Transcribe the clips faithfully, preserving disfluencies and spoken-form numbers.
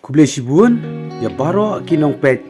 Khublei shibun ïa baroh ki nongpeit.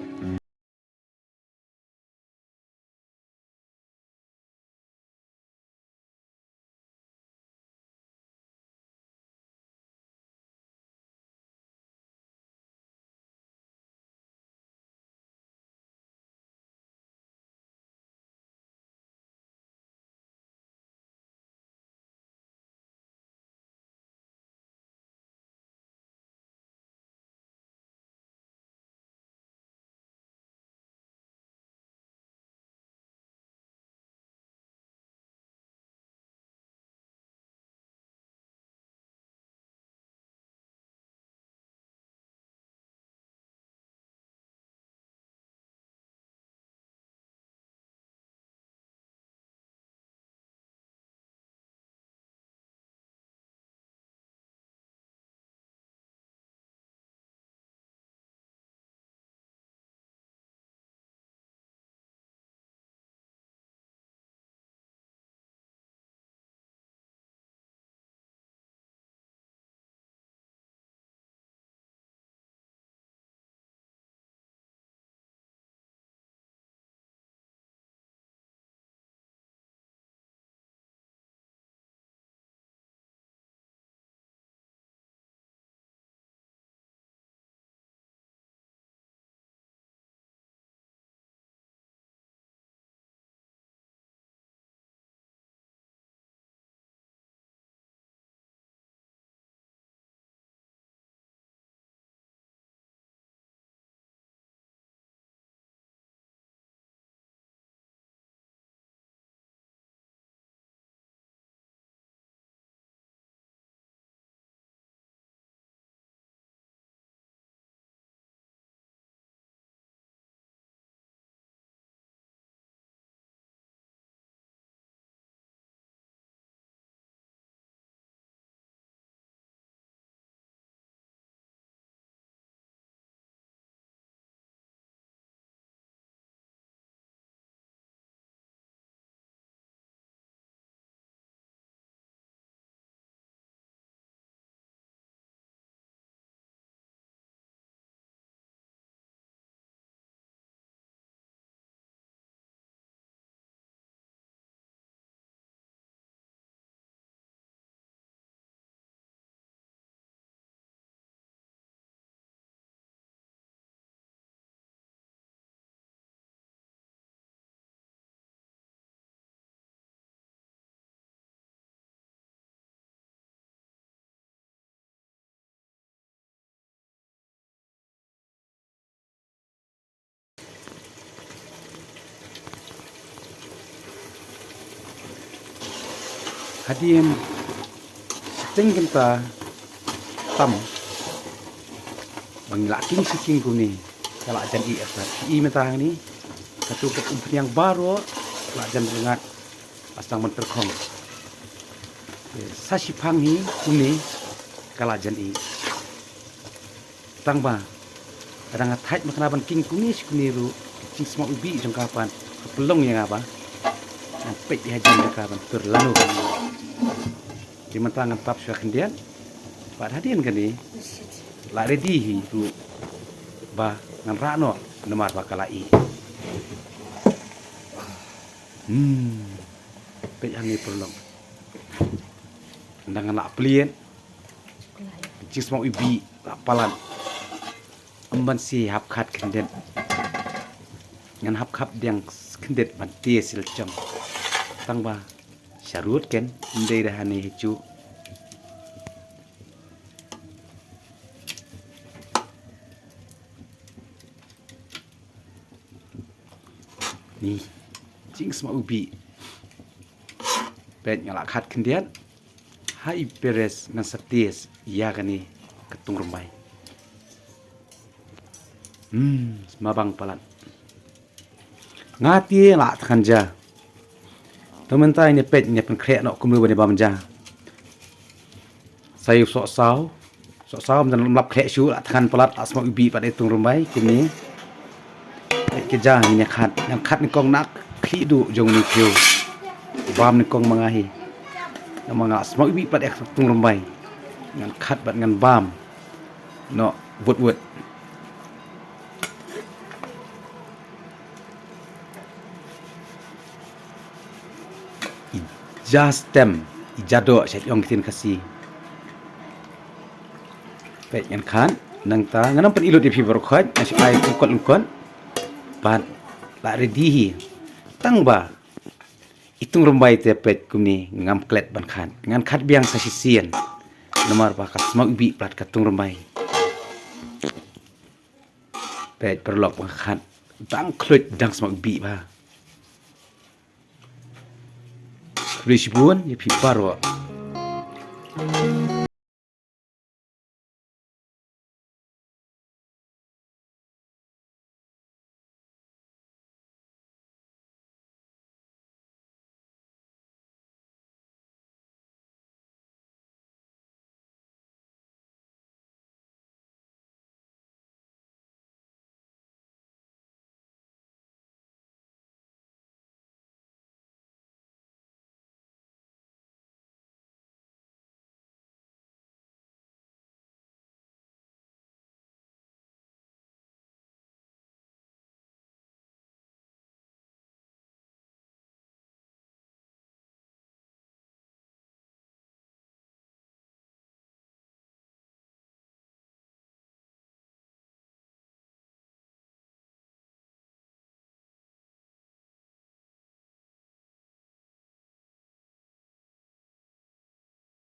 Hadien shiteng kynta tam ba ngi la king shi king kumne, ka la jan ih artat. Ih mynta hangne, katu ka umphniang baroh la jan rngat, la sdang ban tyrkhong. Sa shiphang hi kumne ka la jan ih. Tang ba ka dang thait ma kane ban king kumne shi kumne ruh, ka jingsmaw iwbih jong ka pat ka pynlong ïa nga ba ngan peit ïa ka jong ka ban pur lano. Te mynta ngan tap shuwa khyndiat. Bad hadien kane la ready hi ruh ba ngan rah noh namar ba ka la ih. Hmm. Peit hangne pynlong. Nda ngan la plied. Jingsmaw iwbih la palat. Ym ban shu hap khat khyndiat. Ngan hap khat diang khyndiat ban te sil chong. Tang ba sharud ken, ym dei da hangne hi shuh. Ni, jingsmaw iwbih. Peit nga la khat khyndiat. Ha i peres ngan sa test ïa kane ka tungrymbai. Hmm, sma bang palat. Nga te la thakan ja. To mynta ine peit ne pynkhreh noh kumno ban ïa bam ja. Sa ïoh soh saw. Soh saw mynta ym lap khreh shuh, la thakan palat, la smaw iwbih pat i tungrymbai kumne. Peit ka ja ngin ïa khat, ngan khat nyngkong na khlieh duh jong une u khiew. Bam nyngkong ma nga hi. Namar nga la smaw iwbih pat i tungrymbai. Ngan khat bad ngan bam. Noh. Wut wut. I ja stem, i ja doh, sha ong ktien Khasi. Peit ngan khat, nangta ngan ym pynlut ïa phi baroh khoit, ngan shu ai lyngkot lyngkot. Bad la ready hi. Tang ba i tung rymbai te peit kumne ngam klet ban khat. Ngan khat biang sa shisien. Namar ba ka smaw ibih palat ka tung rymbai. Peit paralok ba nga khat. Dang khluit dang smaw ibih bha. Khublei shibun ïa phi baroh.